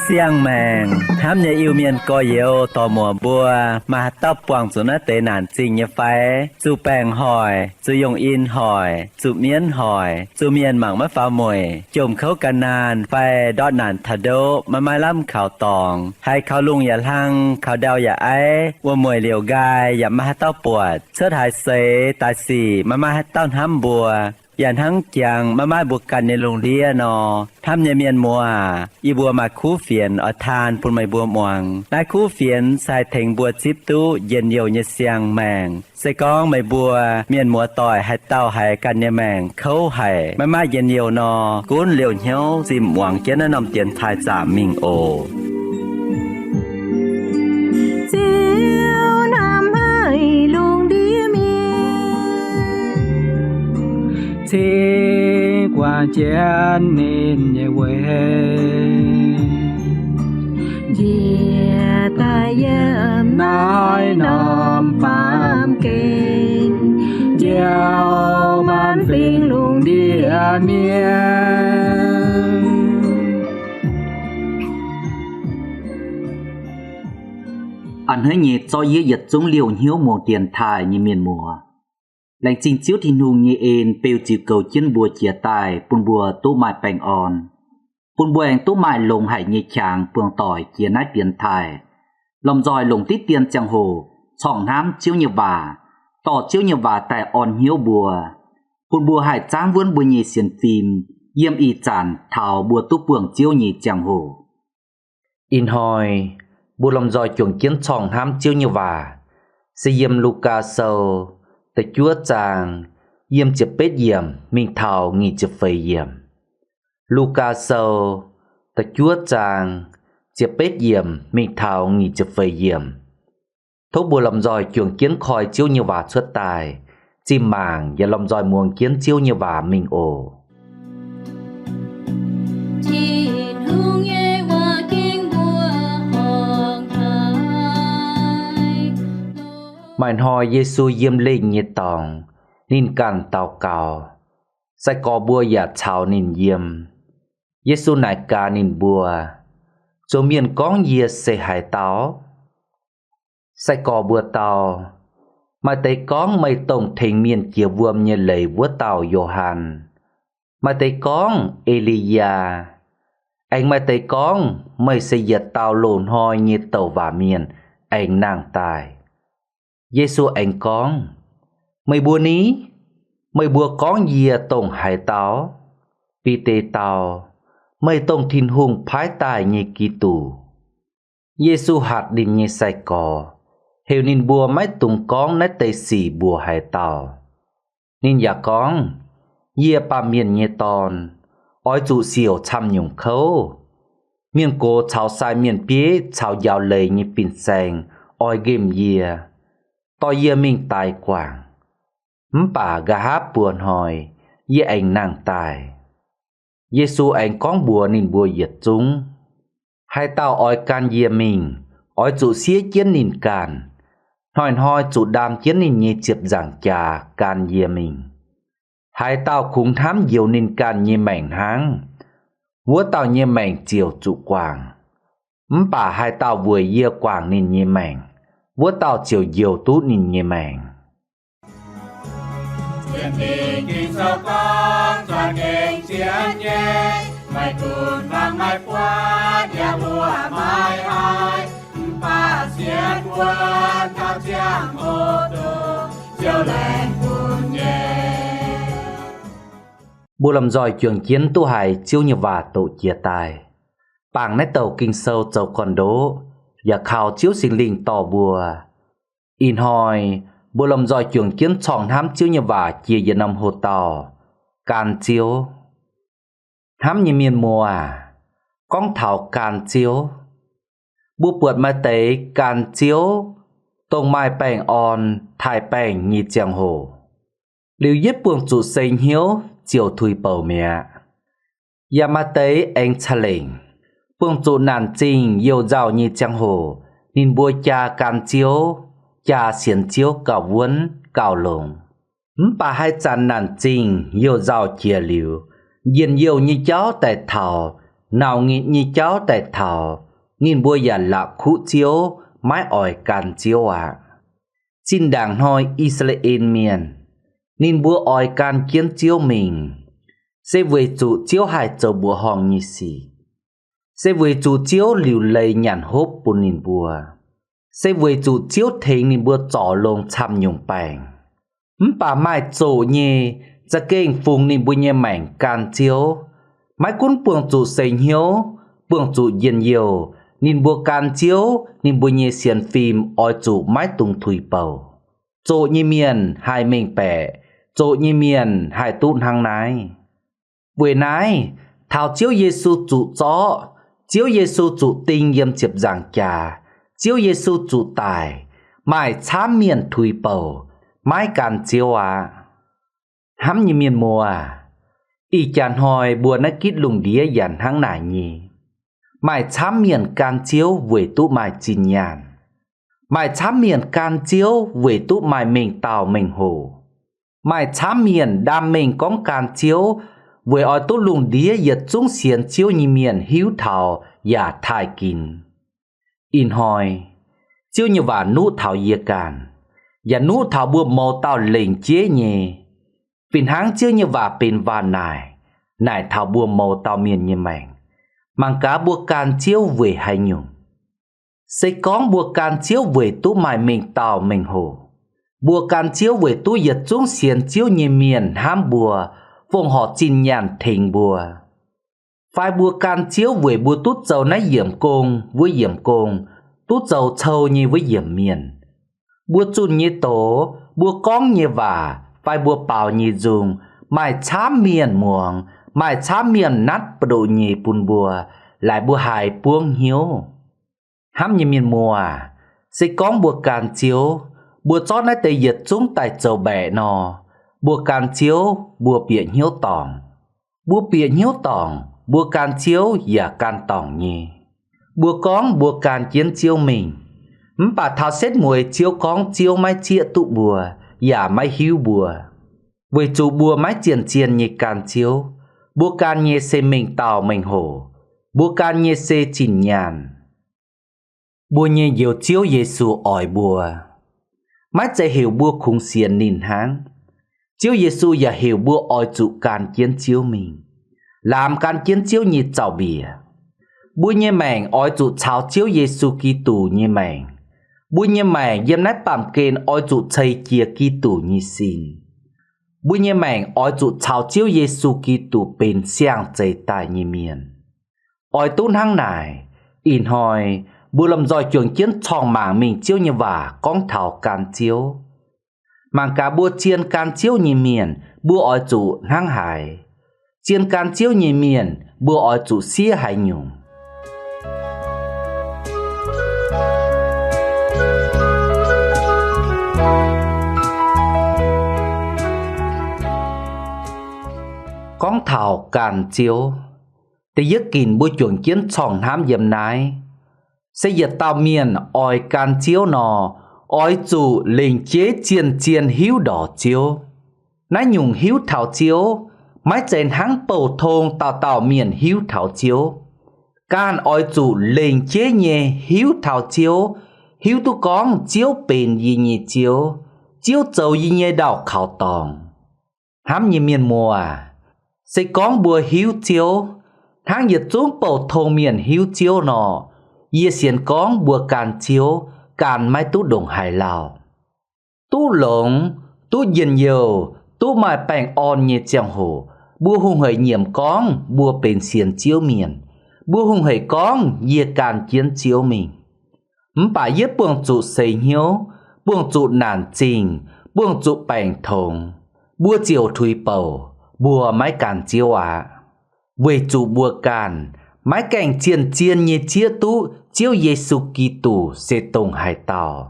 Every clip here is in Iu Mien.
Siang-maengc hnamv nyei Iu-Mienh gorx-youz dorc-muoc mbuo, maaih haaix dauh buangh zuqc naaiv deix naanc zingh nyei fai? Zuqc baengc hoic, zuqc yongh in hoic, zuqc mienv hoic, zuqc mienh mangc maiv faaux mueic, jomc kouv gan naanh fai ndortv naanc taux ndoqv maiv maaih lamh kaux dorngx, haiz kaux lungh yaac hlang, kaux ndau yaac aiv, wuom-mueic liouc nqaai yaac maiv maaih haaix dauh buatc, cuotv haaix seix daaih sic maiv maaih haaix dauh hnamv mbuo, yaac hnangv jangx maiv maaih mbuo ganh nyei lungh ndiev nor, hnamv nyei mienh muoz aac, yie mbuo maaih kuv fienx oix taan bun meih mbuo muangx. Naaiv kuv fienx se haih tengx mbuo zipv duqv njien-youh nyei siang-maengc. Se gorngv meih mbuo mienh muoz-doic haaix dauh haiz ganh nyei maengc kouv haic, maiv maaih njien-youh nor, gunv liouh hnyouv zinh muangx jienv naaiv norm dienx taaih zaamc mingh oc. Ziouv hnamv haic lungh ndiev mienh, cingx guangc jienv ninh nyei weic, njiec daaih yiem naaiv norm baamh gen, njoux maanc fingx lungh ndiev mienh. A'hneiv nyei zorqv yie yietc zungv liouh hnyouv muangx dienx taaih nyei mienh muoz. Laengz zingh Ziouv Tin-Hungh nyei en beu ziux goux jienv mbuo jiez daaih bun mbuo duqv maaih baengh orn, bun mbuo aengx duqv maaih longx haic nyei qangx buangh doic jiex naaiv dienx taaih, lomh nzoih longc diqv dien ziangh hoc corngh hnamv Ziouv nyei waac, dorh Ziouv nyei waac daaih orn hnyouv mbuo, bun mbuo haih zaangv wuonv mbuo nyei sienx fim yiem ih zanc taux mbuo duqv buangh Ziouv nyei ziangh hoc. Ih hnoi mbuo lomh nzoih juangc jienv corngh hnamv Ziouv nyei waac se yiem Lugaa Sou da'juov zaang, yiem ziepc betv yiemc mingh taux nyic ziepc feix yiemc. Lugaa Sou da'juov zaang, ziepc betv yiemc mingh taux nyic ziepc feix yiemc. Tov mbuo lomh nzoih juangc jienv koi Ziouv nyei waac cuotv daaih, zinh mangc yaac lomh nzoih muangx jienv Ziouv nyei waac mingh oc. Tin-Hungh nyei waac gengh mbuo horngh haic. Maaih hnoi Yesu yiem lengh nyei dorngx, ninh ganh daux gaux. Sai-gorx mbuo yaac caux ninh yiem. Yesu naaic gaax ninh mbuo, Zuangx mienh gorngv yie se haaix dauh? Sai-gorx mbuo dau, Maaih deix gorngv meih dongh tengx mienh jiex wuom nyei leiz wuov dauh Yo^han. Maaih deix gorngv E^li^yaa. Aengx maaih deix gorngv meih se yietc dauh loz-hnoi nyei douc waac mienh aengx nangh daaih. Yesu aengx gorngv, Meih mbuo ni? Meih mbuo gorngv yie dongh haaix dauh? Bide dau, Meih dongh Tin-Hungh paaiv daaih nyei Giduc. Yesu hatc ninh nyei sai-gorx, heuc ninh mbuo maiv dungx gorngv naaiv deix sic mbuox haaix dauh. Ninh yaac gorngv, Yie, Baamh Mienh nyei Dorn, oix zuqc siouc camv-nyungc kouv. Mienh gox caux sai mienh bieiv caux njaaux leiz nyei fin-saeng oix nqemh yie, dorh yie mingh daix guangc. Mv baac nqa'haav buo hnoi yie aengx nangh daaih. Yesu aengx gorngv mbuox ninh mbuo yietc zungv, Haaix dauh oix gan yie mingh, oix zuqc siev jienv ninh ganh, hnoi-hnoi zuqc ndaam jienv ninh nyei ziepc nzaangc jaax gan yie mingh. Haaix dauh kungx hnamv njoux ninh ganh nyei maengc hnangv, wuov dauh nyei maengc ziouc zuqc guangc. Mv baac haaix dauh weic yie guangc ninh nyei maengc, wuov dauh ziouc njoux duqv ninh nyei maengc. Mbuo lomh nzoih juangc jienv duqv haiz Ziouv nyei waac doqc jiez daaih. Bangc naaiv douc Ging-Sou zoux gorn-ndoqv, yaac kaux Ziouv Singx Lingh dorh mbuo. Ih hnoi mbuo lomh nzoih juangc jienv corngh hnamv Ziouv nyei waac jiex yietc norm hoc-dauh, Gan Ziouv. Hnamv nyei mienh muoz aac, gorngv taux gan Ziouv, mbuo buatc maaih deix gan Ziouv, dongh maaih baengh orn taaih baengh nyei ziangh hoc, liuz yietv buangh zuqc seix hnyouv ziouc tuix bouc mi'aqv. Yaac maaih deix aengx ca'lengc, Buangh zuqc naanc zingh youh nzauh nyei ziangh hoc, ninh mbuo jaa gan Ziouv, jaa sienx Ziouv gauh wuonv gauh longx. Mv baac haaix zanc naanc zingh youh nzauh jiex liuz, njien-youh nyei jauv daaih taux, nauc-nqetc nyei jauv daaih taux, ninh mbuo yaac la'kuqv Ziouv, maiv oix gan Ziouv aqv. Zinh ndaangc hnoi I^saa^laa^en Mienh, ninh mbuo oix gan jienv Ziouv mingh, se weic zuqc Ziouv haih zoux mbuoqc horngh nyei sic, se weic zuqc Ziouv liuc leiz nyanc hopv bun ninh mbuo, se weic zuqc Ziouv tengx ninh mbuo zorc longx camv-nyungc baengc. Mv baac maaih zoqc nyei za'gengh fungx ninh mbuo nyei maengc gan Ziouv, maiv gunv buangh zuqc seix hnyouv, buangh zuqc njien-youh, ninh mbuo gan Ziouv, ninh mbuo nyei sienx fim oix zuqc maiv dungx tuix bouc. Zoqc nyei mienh haih mengh baeqc, zoqc nyei mienh haih duqv hnangv naaiv. Weic naaiv, taux Ziouv Yesu zuqc zorqv, Ziouv Yesu zuqc ding yiem ziepc nzaangc jaax, Ziouv Yesu zuqc daic, maaih camv mienh tuix bouc, maiv gan Ziouv aqv. Hnamv nyei mienh muoz, ih jaax hnoi mbuo naaiv gitv lungh ndiev yaac hnangv naaic nyei. Maaih camv mienh gan Ziouv weic duqv maaih zinh nyaanh. Maaih camv mienh gan Ziouv weic duqv maaih mengh dauh mengh hoc. Maaih camv mienh ndaam mengh gorngv gan Ziouv weic oix duqv lungh ndiev yietc zungv sienx Ziouv nyei mienh hiuv taux yaac taaih ginx. Ih hnoi, Ziouv nyei waac nuqv taux yie ganh, yaac nuqv taux mbuo mouz dauh lengc jeiv nyei. Fih hnangv Ziouv nyei waac benx waac-naaic, naaic taux mbuo mouz dauh mienh nyei maengc, mangc gaax mbuo gan Ziouv weic haaix nyungc. Se gorngv mbuo gan Ziouv weic duqv maaih mengh dauh mengh hoc, mbuo gan Ziouv weic duqv yietc zungv sienx Ziouv nyei mienh hnamv mbuo, fongc horc zinh nyaanh tengx mbuo, fai mbuo gan Ziouv weic mbuo duqv zoux naaiv yiemc gong wuov yiemc gong, duqv zoux cou nyei wuov yiemc mienh, mbuo zunh nyei doz, mbuo gorngv nyei waac, fai mbuo baaux nyei nzung, maaih camv mienh muangx, maaih camv mienh natv buoz-ndoqv nyei bun mbuo, laaix mbuo haiz buangv hnyouv. Hnamv nyei mienh muoz, se gorngv mbuo gan Ziouv, mbuo zorqv naaiv deix yietc zungv daaih zoux mbaeqc nor, mbuo gan Ziouv mbuo bieqc hnyouv dorngc. Mbuo bieqc hnyouv dorngc, mbuo gan Ziouv yaac gan dorngc nyei. Mbuo gorngv mbuo gan jienv Ziouv mingh, mv baac taux setv mueiz Ziouv gorngv Ziouv maiv zieqv duqv mbuo, yaac maiv hiuv mbuo, weic zuqc mbuo maiv zien-zien nyei gan Ziouv. Mbuo gan nyei se mengh dauh mengh hoc. Mbuo gan nyei se zinh nyaanh. Mbuo nyei Njoux Ziouv Yesu oix mbuo, maiv zeiz heuc mbuo kungx sienx ninh hnangv. Ziouv Yesu yaac heuc mbuo oix zuqc gan jienv Ziouv mingh, laamx gan jienv Ziouv nyei zaux-mbiec. Mbuo nyei maengc oix zuqc caux Ziouv Yesu Giduc nyei maengc. Mbuo nyei maengc yiem naaiv baamh gen oix zuqc ceix jiez Giduc nyei sin. Mbuo nyei maengc oix zuqc caux Ziouv Yesu Giduc benx siang-zeix daaih nyei mienh. Oix duqv hnangv naaic, ih hnoi mbuo lomh nzoih juangc jienv corngh mangc mingh Ziouv nyei waac gorngv taux gan Ziouv. Mangc gaax mbuo zien gan Ziouv nyei mienh, mbuo oix zuqc hnangv haaix? Zien gan Ziouv nyei mienh, mbuo oix zuqc siev haaix nyungc? Gorngv taux gan Ziouv, da'yietv ginc mbuo juangc jienv corngh hnamv yiem naaiv, se yietc dauh mienh oix gan Ziouv nor, oix zuqc lengc jeiv zien-zien hiuv ndorx Ziouv. Naaiv nyungc hiuv taux Ziouv, maiv zeiz hnangv bouh tong dauh dauh mienh hiuv taux Ziouv. Ganh oix zuqc lengc jeiv nyei hiuv taux Ziouv, hiuv duqv gorngv Ziouv benx yie nyei Ziouv, Ziouv zoux yie nyei ndau-kaux dorngx. Hnamv nyei mienh muoz, se gorngv mbuo hiuv Ziouv hnangv yietc zungv bouh tong mienh hiuv Ziouv nor, yie sienx gorngv mbuo gan Ziouv gan maiv duqv ndongc haaix lauh. Duqv longx, duqv njien-youh, duqv maaih baengh orn nyei ziangh hoc, mbuo hungh hec nyiemc gorngv mbuo benx sienx Ziouv mienh. Mbuo hungh hec gorngv yie gan jienv Ziouv mingh. Mv baac yie buangh zuqc seix hnyouv, buangh zuqc naanc zingh, buangh zuqc baengc tongx, mbuo ziouc tuix bouc, mbuo maiv gan Ziouv aqv. Weic zuqc mbuo ganh maiv gaengh zien-zien nyei zieqv duqv Ziouv Yesu Giduc se dongh haaix dauh.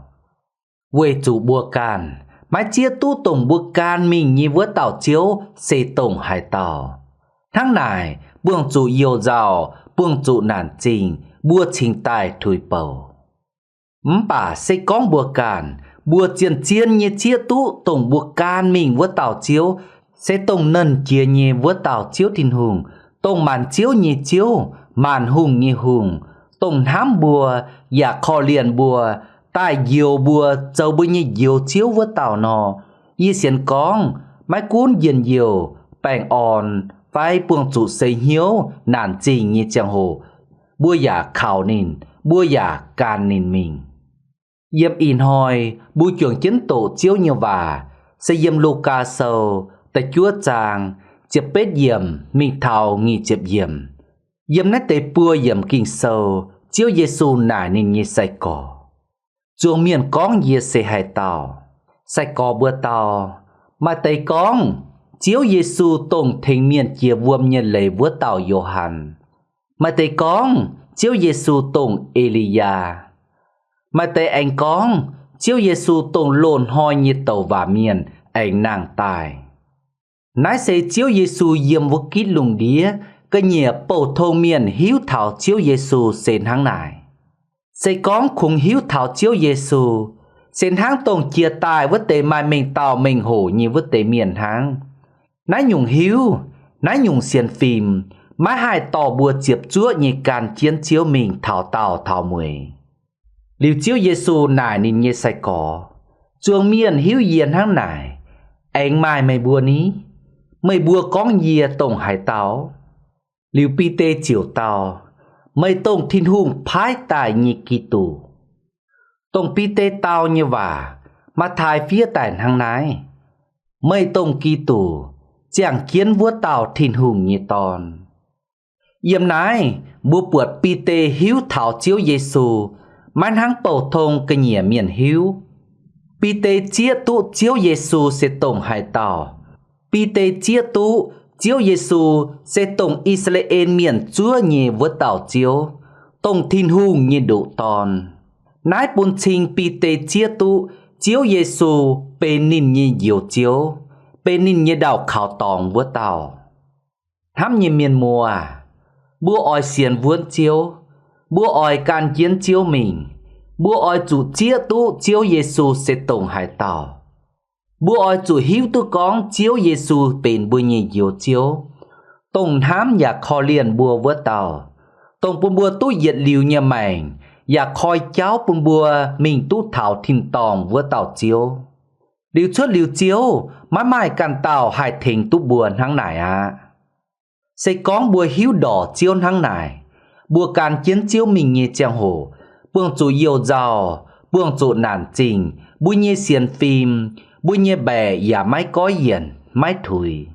Weic zuqc mbuo ganh maiv zieqv duqv dongh mbuo gan mingh nyei wuov dauh Ziouv se dongh haaix dauh. Hnangv naaic, buangh zuqc youh nzauh, buangh zuqc naanc zingh, mbuo cingx daaih tuix bouc. Mv baac se gorngv mbuo ganh, mbuo zien-zien nyei zieqv duqv dongh mbuo gan mingh wuov dauh Ziouv, se dongh Nernh Jiex nyei wuov dauh Ziouv Tin-Hungh, dongh maanc ziouv nyei Ziouv, maanc hungh nyei Hungh, dongh hnamv mbuo yaac korv-lienh mbuo, daaih njoux mbuo zoux mbuo nyei Njoux Ziouv wuov dauh nor, yie sienx gorngv maiv gunv njien-youh, baengh orn, fai buangh zuqc seix hnyouv naanc zingh nyei ziangh hoc, mbuo yaac kaux ninh, mbuo yaac gan ninh mingh. Yiem ih hnoi mbuo juangc jienv doqc Ziouv nyei waac se yiem Lugaa Sou da'juov zaang ziepc betv yiemc mingh taux nyic ziepc yiemc. Yiem naaiv deix buo yiemc Ging-Sou, Ziouv Yesu naaic ninh nyei sai-gorx, zuangx mienh gorngv yie se haaix dauh. Sai-gorx mbuo dau, maaih deix gorngv, Ziouv Yesu dongh tengx mienh jiex wuom nyei leiz wuov dauh Yo^han. Maaih deix gorngv, Ziouv Yesu dongh E^li^yaa. Maaih deix aengx gorngv, Ziouv Yesu dongh loz-hnoi nyei douc waac mienh aengx nangh daaih. Naaiv se Ziouv Yesu yiem wuov gitv lungh ndiev ga'nyiec bouh tong mienh hiuv taux Ziouv Yesu se hnangv naaic. Se gorngv kungx hiuv taux Ziouv Yesu, se hnangv dongh jiex daaih wuov deix maaih mengh dauh mengh hoc nyei wuov deix mienh hnangv. Naaiv nyungc hiuv, naaiv nyungc sienx fim, maiv haih dorh mbuo ziepc zuoqv nyei gan jienv Ziouv mingh taux daauh taux mueiz. Liuz Ziouv Yesu naaic ninh nyei sai-gorx, Zuangx mienh hiuv yie hnangv naaic, aengx maaih meih mbuo ni? Meih mbuo gorngv yie dongh haaix dauh? Liuz Bide ziouc dau, Meih dongh Tin-Hungh paaiv daaih nyei Giduc. Dongh Bide dau nyei waac, Matv^tai fiev daaih hnangv naaiv, Meih dongh Giduc, ziangh jienv wuov dauh Tin-Hungh nyei Dorn. Yiem naaiv mbuo buatc Bide hiuv taux Ziouv Yesu maiv hnangv bouh tong ga'nyiec mienh hiuv. Bide zieqv duqv Ziouv Yesu se dongh haaix dauh. Bide zieqv duqv Ziouv Yesu se dongh I^saa^laa^en Mienh zuov nyei wuov dauh Ziouv, dongh Tin-Hungh nyei ndoqc Dorn. Naaiv bun cing Bide zieqv duqv Ziouv Yesu benx ninh nyei Njoux Ziouv, benx ninh nyei ndau-kaux dorngx wuov dauh. Hnamv nyei mienh muoz, mbuo oix sienx wuonv Ziouv, mbuo oix gan jienv Ziouv mingh, mbuo oix zuqc zieqv duqv Ziouv Yesu se dongh haaix dauh. Mbuo oix zuqc hiuv duqv gorngv Ziouv Yesu benx mbuo nyei Njoux Ziouv, dongh hnamv yaac korv-lienh mbuo wuov dauh, dongh bun mbuo duqv yietc liuz nyei maengc yaac koi jauv bun mbuo mingh duqv taux tin-dorngh wuov dauh Ziouv. Liuz cuotv liuz Ziouv, maiv maaih ganh dauh haih tengx duqv mbuo hnangv naaic aqv. Se gorngv mbuo hiuv ndorqc Ziouv hnangv naaic, mbuo gan jienv Ziouv mingh nyei ziangh hoc, buangh zuqc youh nzauh, buangh zuqc naanc zingh, mbuo nyei sienx fim, mbuo nyei mbaeqc yaac maiv goiv yienc, maiv tuix.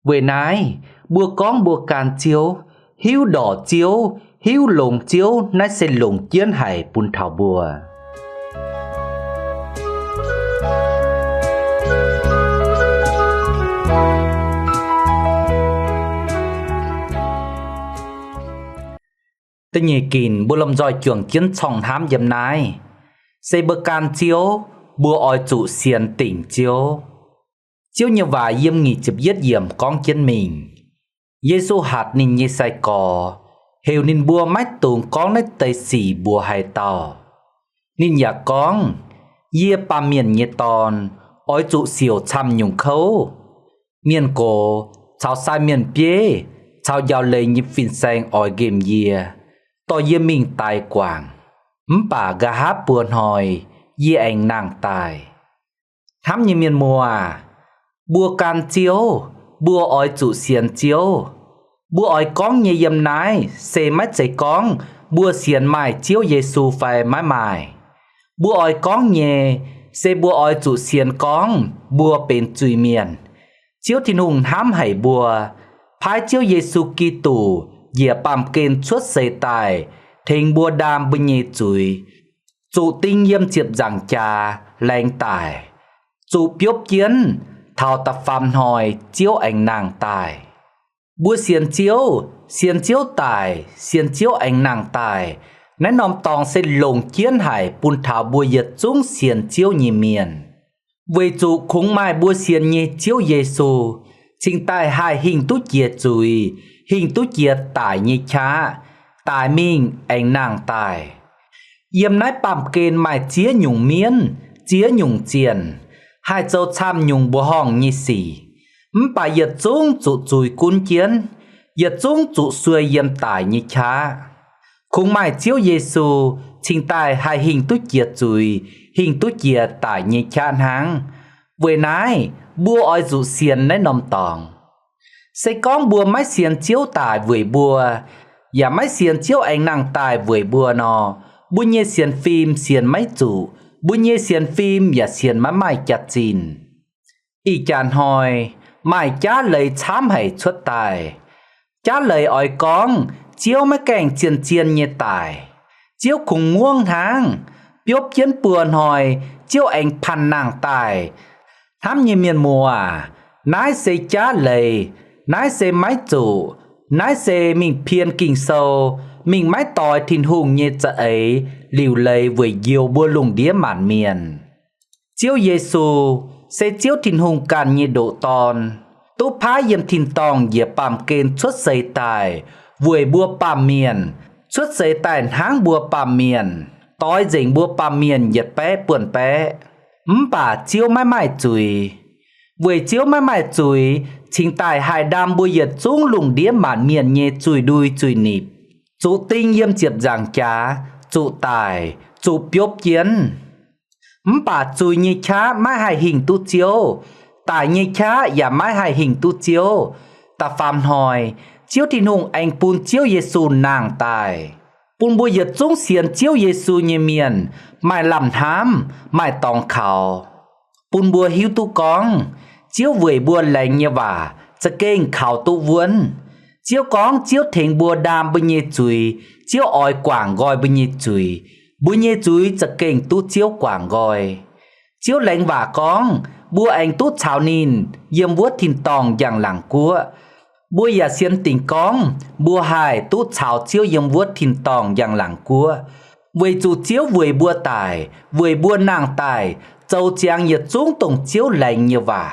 Weic naaiv, mbuo gorngv mbuo gan Ziouv, hiuv ndorqc Ziouv, hiuv longx Ziouv, naaiv se longc jienv haic bun taux mbuo. Da'nyeic ginc mbuo lomh nzoih juangc jienv corng hnamv yiem naaiv, se mbuo gan Ziouv, mbuo oix zuqc sienx dingc Ziouv. Ziouv nyei waac yiem nyic ziepc yietv yiemc gorngv jienv mingh, Yesu hatc ninh nyei sai-gorx, heuc ninh mbuo maiv dungx gorngv naaiv deix sic mbuox haaix dauh. Ninh yaac gorngv, Yie, Baamh Mienh nyei Dorn, oix zuqc siouc camv-nyungc kouv. Mienh gox caux sai mienh bieiv caux njaaux leiz nyei fin-saeng oix nqemh yie, dorh yie mingh daix guangc. Mv baac nqa'haav buo hnoi yie aengx nangh daaih. Hnamv nyei mienh muoz aac, mbuo gan Ziouv, mbuo oix zuqc sienx Ziouv. Mbuo oix gorngv nyei yiem naaiv se maiv zeiz gorngv mbuo sienx maaih Ziouv Yesu fai maiv maaih. Mbuo oix gorngv nyei se mbuo oix zuqc sienx gorngv mbuo benx zuiz-mienh, Ziouv Tin-Hungh hnamv haic mbuo, paaiv Ziouv Yesu Giduc njiec baamh gen cuotv seix daaih tengx mbuo ndaam mbuo nyei zuiz, zuqc ding yiem ziepc nzaangc jaax laengz daic, zuqc biopv jienv, taux da'faam hnoi Ziouv aengx nangh daaih. Mbuo sienx Ziouv, sienx Ziouv daic, sienx Ziouv aengx nangh daaih, naaiv norm dorngx se longc jienv haic bun taux mbuo yietc zungv sienx Ziouv nyei mienh. Weic zuqc kungx maaih mbuo sienx nyei Ziouv Yesu cingx daaih haih hingh duqv jiex zuiz, hingh duqv jiex daic nyei qaqv, daic mingh aengx nangh daaih. Yiem naaiv baamh gen maaih ziex nyungc mienv, ziex nyungc zienh, haih zoux camv nyungc mbuoqc horngh nyei sic. Mv baac yietc zungv zuqc zuiz gunv jienv, yietc zungv zuqc sueih yiem daic nyei qaqv. Kungx maaih Ziouv Yesu cingx daaih haih hingh duqv jiex zuiz, hingh duqv jiex daic nyei qaqv hnangv. Weic naaiv, mbuo oix zuqc sienx naaiv norm dorngx. Se gorngv mbuo maiv sienx Ziouv daic weic mbuo, yaac maiv sienx Ziouv aengx nangh daaih weic mbuo nor, mbuo nyei sienx fim sienx maiv zuqc, mbuo nyei sienx fim yaac sienx maiv maaih jaax-zinh. Ih jaax hnoi, maaih jaav leiz camv haic cuotv daaih. Jaav leiz oix gorngv, Ziouv maiv gaengh zien-zien nyei daic. Ziouv kungx ngongv hnangv, biopv jienv buo hnoi, Ziouv aengx panh nangh daaih. Hnamv nyei mienh muoz aac, naaiv se jaav leiz, naaiv se maiv zuqc, naaiv se mingh pien Ging-Sou, mingh maiv doix Tin-Hungh nyei za'eix liuc leiz weic njoux mbuo lungh ndiev maanc mienh. Ziouv Yesu se Ziouv Tin-Hungh ganh nyei ndoqc Dorn, duqv paaiv yiem tin-dorngh njiec baamh gen cuotv seix daaih weic mbuo baamh mienh, cuotv seix daaih hnangv mbuo baamh mienh, doix nzengc mbuo baamh mienh yietc baeqv buonv baeqv. Mv baac Ziouv maiv maaih zuiz. Weic Ziouv maiv maaih zuiz cingx daaih haih ndaam mbuo yietc zungv lungh ndiev maanc mienh nyei zuiz-ndui zuiz-nipc, zuqc ding yiem ziepc nzaangc jaax, zuqc daic, zuqc biopv jienv. Mv baac zuiz nyei qaqv maiv haih hingh duqv Ziouv, daic nyei qaqv yaac maiv haih hingh duqv Ziouv. Da'faam hnoi, Ziouv Tin-Hungh aengx bun Ziouv Yesu nangh daaih, bun mbuo yietc zungv sienx Ziouv Yesu nyei mienh maaih lamh hnamv, maaih dorngx kaux. Bun mbuo hiuv duqv gorngv, Ziouv weic mbuo laengz nyei waac za'gengh kaux duqv wuonv. Ziouv gorngv Ziouv tengx mbuo ndaam mbuo nyei zuiz, Ziouv oix guangc nqoi mbuo nyei zuiz, mbuo nyei zuiz za'gengh duqv Ziouv guangc nqoi. Ziouv laengz waac gorngv mbuo aengx duqv caux ninh yiem wuov tin-dorngh njang-laangc guoqv. Mbuo yaac sienx dingc gorngv mbuo haih duqv caux Ziouv yiem wuov tin-dorngh njang-laangc guoqv, weic zuqc Ziouv weic mbuo daic, weic mbuo nangh daaih, zoux ziangx yietc zungv dongh Ziouv laengz nyei waac.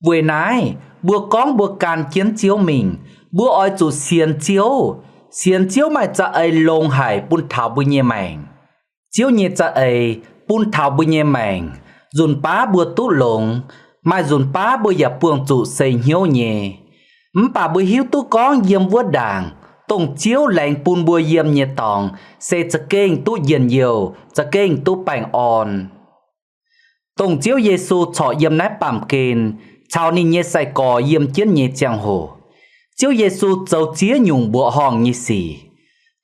Weic naaiv, mbuo gorngv mbuo gan jienv Ziouv mingh, mbuo oix zuqc sienx Ziouv. Sienx Ziouv maaih za'eix longx haic bun taux mbuo nyei maengc. Ziouv nyei za'eix bun taux mbuo nyei maengc, nzunc baav mbuo duqv longx, maaih nzunc baav mbuo yaac buangh zuqc seix hnyouv nyei. Mv baac mbuo hiuv duqv gorngv yiem wuov ndaangc, dongh Ziouv laengz bun mbuo yiem nyei dorngx se za'gengh duqv njien-youh, za'gengh duqv baengh orn. Dongh Ziouv Yesu corc yiem naaiv baamh gen caux ninh nyei sai-gorx yiem jienv nyei ziangh hoc, Ziouv Yesu zoux ziex nyungc mbuoqc horngh nyei sic.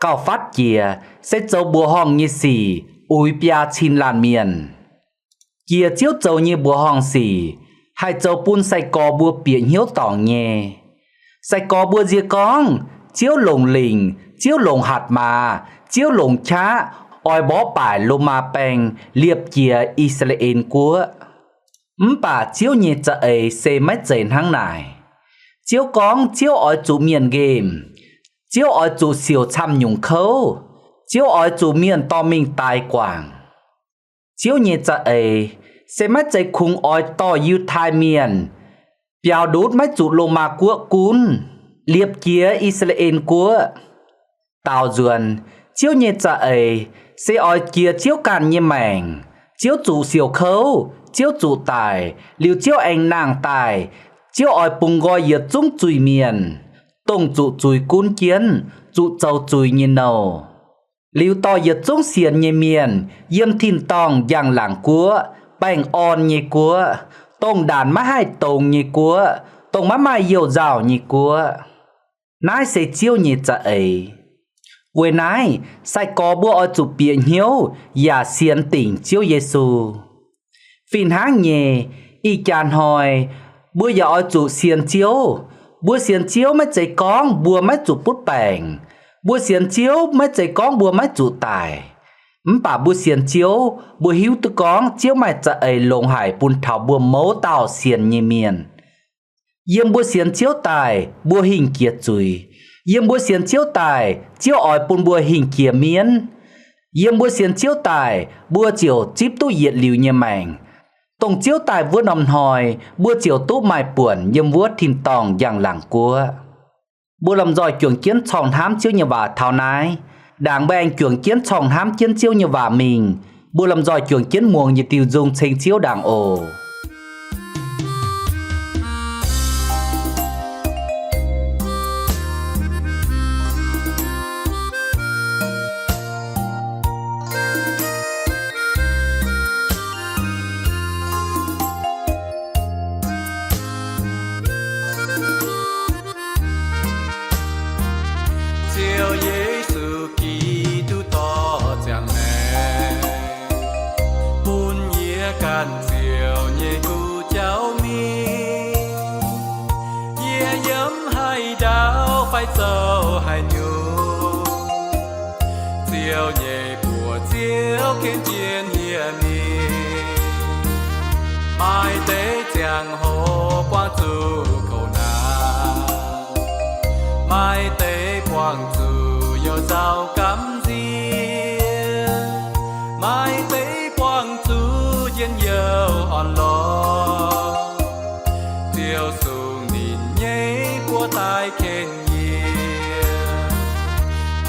Gauh fatv jiex se zoux mbuoqc horngh nyei sic uix biaa cin laanh mienh. Jiex Ziouv zoux nyei mbuoqc horngh sic haih zoux bun sai-gorx mbuo bieqc hnyouv dorngc nyei. Sai-gorx mbuo nzie gorngv, Ziouv longc lingc, Ziouv longc hatc maaz, Ziouv longc qaqv oix mborqv baaic Lomaa baeng liepc jiez I^saa^laa^en Guoqv. Mv baac Ziouv nyei za'eix se maiv zeiz hnangv naaic. Ziouv gorngv Ziouv oix zuqc mienh nqemh. Ziouv oix zuqc siouc camv-nyungc kouv. Ziouv oix zuqc mienh dorh mingh daix guangc. Ziouv nyei za'eix se maiv zeiz kungx oix dorh Yiutai Mienh biaux ndutv maiv zuqc Lomaa Guoqv gunv, liepc jiez I^saa^laa^en Guoqv. Daaux nzuonx, Ziouv nyei za'eix se oix jiex Ziouv ganh nyei maengc, Ziouv zuqc siouc kouv, Ziouv zuqc daic, liuz Ziouv aengx nangh daaih. Ziouv oix bungx nqoi yietc zungv zuiz-mienh, dongh zuqc zuiz gunv jienv, zuqc zoux zuiz nyei nouh. Liuz dorh yietc zungv sienx nyei mienh yiem tin-dorngh njang-laangc guoqv, baengh orn nyei guoqv, dongh ndaanc maiv haih dongz nyei guoqv, dongh maiv maaih youh nzauh nyei guoqv. Naaiv se Ziouv nyei za'eix. Weic naaiv, sai-gorx mbuo oix zuqc bieqc hnyouv yaac sienx dingc Ziouv Yesu. Fih hnangv nyei, ih jaax hnoi mbuo yaac oix zuqc sienx Ziouv. Mbuo sienx Ziouv maiv zeiz gorngv mbuo maiv zuqc butv baengc. Mbuo sienx Ziouv maiv zeiz gorngv mbuo maiv zuqc daic. Mv baac mbuo sienx Ziouv, mbuo hiuv duqv gorngv Ziouv maaih za'eix longx haic bun taux mbuo mouz dauh sienx nyei mienh. Yiem mbuo sienx Ziouv daaih, mbuo hingh jiex zuiz. Yiem mbuo sienx Ziouv daaih, Ziouv oix bun mbuo hingh jiex mienv. Yiem mbuo sienx Ziouv daaih, mbuo ziouc zipv duqv yietc liuz nyei maengc. Dongh Ziouv daaih wuov norm hnoi, mbuo ziouc duqv maaih buonc yiem wuov tin-dorngh njang-laangc guoqv. Mbuo lomh nzoih juangc jienv corngh hnamv Ziouv nyei waac taux naaiv. Ndaangc mbuo aengx juangc jienv corngh hnamv jienv Ziouv nyei waac mingh, mbuo lomh nzoih juangc jienv muangx yietc diuh nzung ceng Ziouv ndaangc oc. Ziouv Yesu Giduc dorh ziangh maengc, bun yie ganh Ziouv nyei guv jauv mingh. Yie yiem haaix ndau fai zoux haaix nyungc, Ziouv nyei buoz-ziex ken jienv yie mingh. Maaih deix ziangh hoc buangh zuqc kouv naanc, maaih deix buangh zuqc youh nzauh gamh nziex, maaih deix buangh zuqc njien-youh orn-lorqc. Ziouv sung ninh nyei buoz daaih ken yie.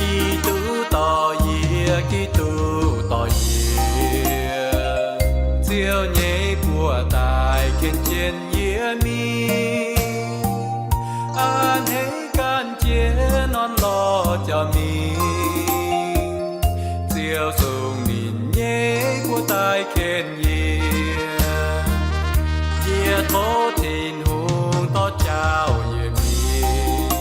Giduc dorh yie, Giduc dorh yie, Ziouv nyei buoz daaih ken jienv yie mingh. A'hneiv ganh jienv orn-lorqc jauv mingh, Ziouv sung ninh nyei buoz daaih ken yie. Yie tov Tin-Hungh dorh jauv yie mingh.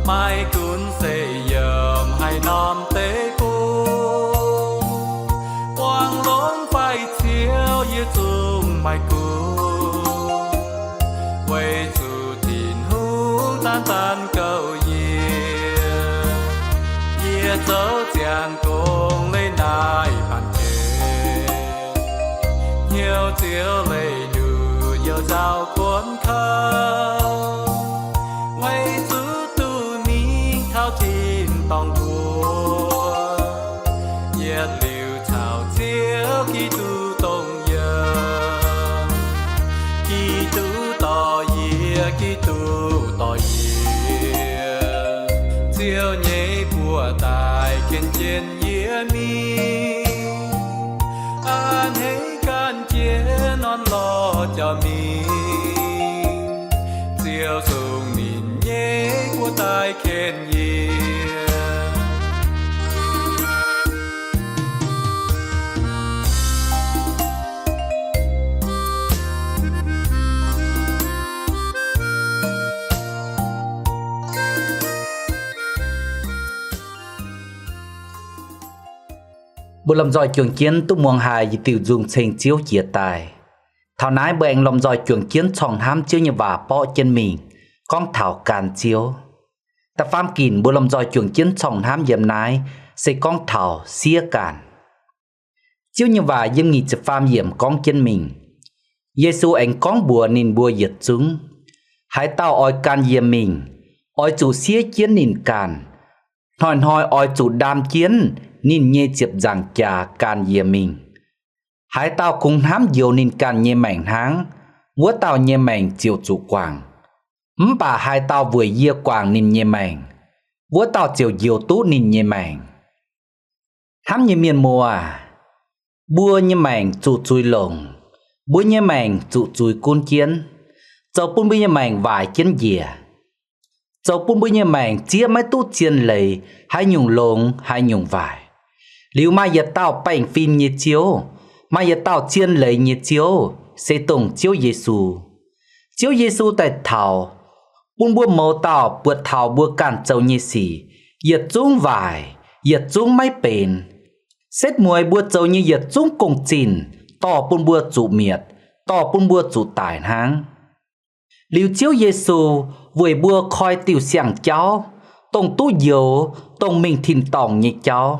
Maiv gunv se yiem haaix norm deic-bung, buangh longx fai ciouv yie zungv maiv gunv, weic zuqc Tin-Hungh daanv daanv gouv yie. Yie zoux ziangh gong leiz naaiv baamh gen, hnyouv Ziouv leiz nduqc youh nzauh kuonx kouv, weic zuqc duqv mingh taux tin-dorngh mbuo, yietc liuz caux Ziouv Giduc dongh yiem. Giduc dorh yie, Giduc dorh yie, Ziouv nyei buoz daaih ken jienv yie mingh. A'hneiv ganh jienv orn-lorqc jauv mingh, Ziouv sung ninh nyei buoz daaih ken yie. Mbuo lomh nzoih juangc jienv duqv muangx haic yietc diuh nzung ceng Ziouv jiex daaih. Taux naaiv mbuo aengx lomh nzoih juangc jienv corngh hnamv Ziouv nyei waac borqv jienv mingh, gorngv taux gan Ziouv. Da'faam ginc mbuo lomh nzoih juangc jienv corngh hnamv yiem naaiv se gorngv taux siev ganh. Ziouv nyei waac yiem nyic ziepc faam yiemc gorngv jienv mingh, Yesu aengx gorngv mbuox ninh mbuo yietc zungv, haaix dauh oix gan yie mingh, oix zuqc siev jienv ninh ganh, hnoi-hnoi oix zuqc ndaam jienv ninh nyei ziepc nzaangc jaax gan yie mingh. Haaix dauh kungx hnamv njoux ninh ganh nyei maengc hnangv, wuov dauh nyei maengc ziouc zuqc guangc. Mv baac haaix dauh weic yie guangc ninh nyei maengc, wuov dauh ziouc njoux duqv ninh nyei maengc. Hnamv nyei mienh muoz, mbuo nyei maengc zuqc zuiz longc, mbuo nyei maengc zuqc zuiz gunv jienv, zoux bun mbuo nyei maengc waaic jienv njiec, zoux bun mbuo nyei maengc zieqv maiv duqv zien leiz, haaix nyungc longx haaix nyungc waaic. Liuz maaih yietc dauh baengh fim nyei Ziouv, maaih yietc dauh zien leiz nyei Ziouv, se dongh Ziouv Yesu. Ziouv Yesu daaih taux, bun mbuo mouz dauh buatc taux mbuo ganh zoux nyei sic yietc zungv waaic, yietc zungv maiv benx. Setv mueiz mbuo zoux nyei yietc zungv gong-zinh dorh bun mbuo zuqc mietc, dorh bun mbuo zuqc daic hnangv. Liuz Ziouv Yesu weic mbuo koi diuh siang-jauv, dongh duqv njoux, dongh mingh tin-dorngh nyei jauv.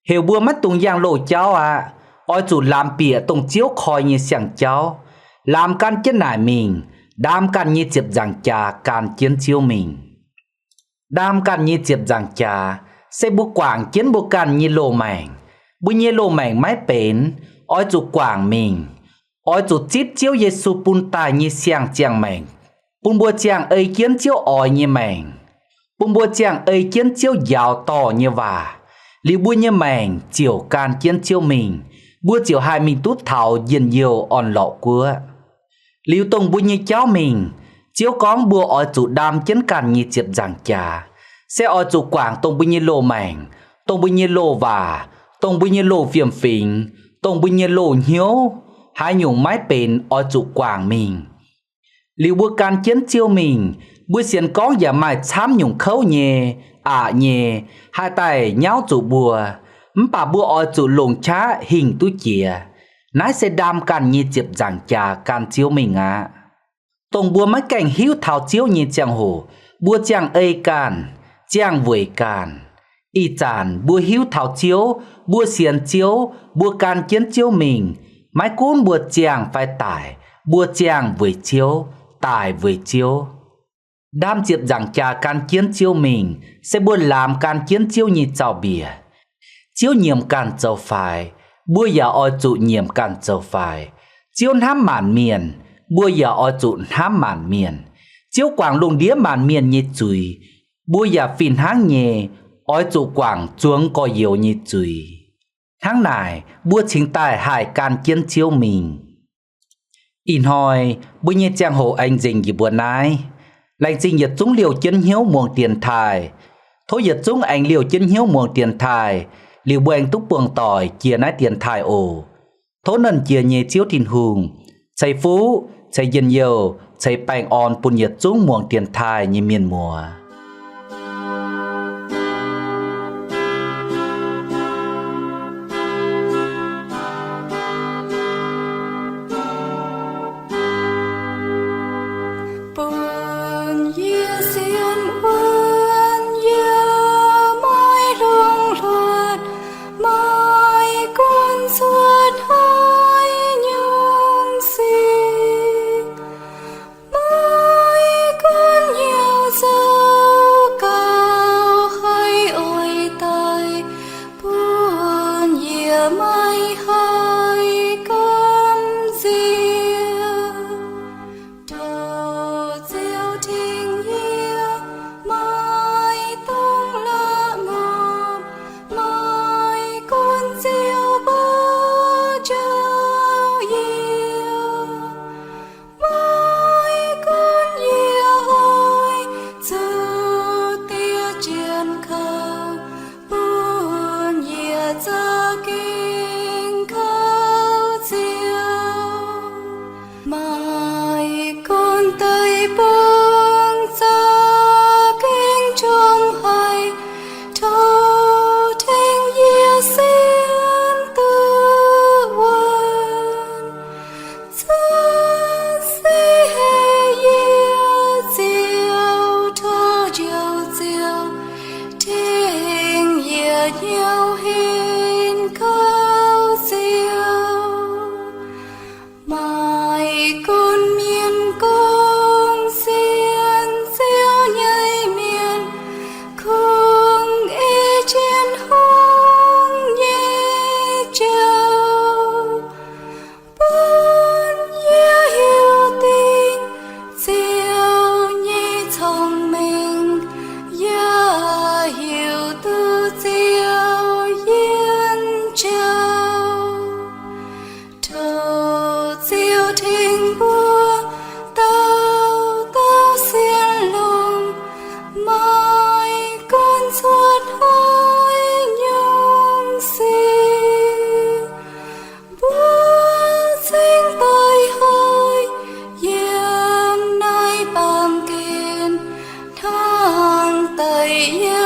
Heuc mbuo maiv dungx yangh loz-jauv aqv. Oix zuqc laamx bieqc dongh Ziouv koi nyei siang-jauv, laamx gan jienv naaic mingh, ndaam ganh nyei ziepc nzaangc jaax gan jienv Ziouv mingh. Ndaam ganh nyei ziepc nzaangc jaax se mbuo guangc jienv mbuo ganh nyei loz-maengc. Mbuo nyei loz-maengc maiv benx, oix zuqc guangc mingh. Oix zuqc zipv Ziouv Yesu bun daaih nyei siang-ziangh maengc, bun mbuo ziangh ei jienv Ziouv oix nyei maengc, bun mbuo ziangh ei jienv Ziouv njaaux dorh nyei waac, liuz mbuo nyei maengc ziouc gan jienv Ziouv mingh, mbuo ziouc haih mingh duqv taux njien-youh orn-lorqc guoqv. Liuz dongh mbuo nyei jauv mingh, Ziouv gorngv mbuo oix zuqc ndaam jienv ganh nyei ziepc nzaangc jaax, se oix zuqc guangc dongh mbuo nyei loz-maengc, dongh mbuo nyei loz-waac, dongh mbuo nyei loz-fiem-fingx, dongh mbuo nyei loz-hnyouv, haaix nyungc maiv benx oix zuqc guangc mingh. Liuz mbuo gan jienv Ziouv mingh, mbuo sienx gorngv yaac maaih camv nyungc kouv nyei, aqc nyei, haih daaih nyauv zuqc mbuo, mv baac mbuo oix zuqc longc qaqv hingh duqv jiex. Naaiv se ndaam ganh nyei ziepc nzaangc jaax gan Ziouv mingh aqv. Dongh mbuo maiv gaengh hiuv taux Ziouv nyei ziangh hoc, mbuo ziangh ei ganh, ziangh weic ganh. Ih zanc mbuo hiuv taux Ziouv, mbuo sienx Ziouv, mbuo gan jienv Ziouv mingh, maiv gunv mbuo ziangh fai daic, mbuo ziangh weic Ziouv, daic weic Ziouv. Ndaam ziepc nzaangc jaax gan jienv Ziouv mingh, se mbuo laamx gan jienv Ziouv nyei zaux-mbiec. Ziouv nyiemc ganh zoux faix, mbuo yaac oix zuqc nyiemc ganh zoux faix. Ziouv hnamv maanc mienh, mbuo yaac oix zuqc hnamv maanc mienh. Ziouv guangc lungh ndiev maanc mienh nyei zuiz, mbuo yaac fih hnangv nyei oix zuqc guangc zuangx gorx-youz nyei zuiz. Hnangv naaic, mbuo cingx daaih haih gan jienv Ziouv mingh. Ih hnoi mbuo nyei ziangh hoc aengx nzengc njiec mbuo naaiv. Laengz zingh yietc zungv liouh jienv hnyouv muangx dienx taaih. Tov yietc zungv aengx liouh jienv hnyouv muangx dienx taaih, liuz mbuo aengx duqv buangh doic jiex naaiv dienx taaih oc. Tov Nernh Jiex nyei Ziouv Tin-Hungh ceix fuqv, ceix njien-youh, ceix baengh orn bun yietc zungv muangx dienx taaih nyei mienh muoz. Bun yie sienx wuonv yie maiv longx hluotv, maiv gunv cuotv haaix nyungc sic, maiv gunv hnyouv zouv gauh haih oix daaih, bun yie maiv haih gamh nziex. Tov Ziouv tengx yie, maiv dungx la'maah, maiv gunv Ziouv mbuo njoux yie, maiv gunv yie oix zuqc diev jienv kouv, bun yie za'gengh kouv Ziouv. Maiv gunv deic-bung za'gengh njorngh haic, tov tengx yie sienx duqv wuonv. Zanc se heh yie Ziouv, tov Njoux Ziouv tengx yie hnyouv henv kouv Ziouv. Maiv gunv mienh gorngv sienx Ziouv nyei mienh kungx ei Tin-Hungh nyei joux, bun yie hiuv dingc Ziouv nyei cong-mengh, yaac hiuv duqv Ziouv yiem joux. Tov Ziouv tengx mbuo dauh dauh sienx longx, maiv gunv cuotv haaix nyungc sic, mbuo cingx daaih haih yiem naaiv baamh gen hnangv daaih yiem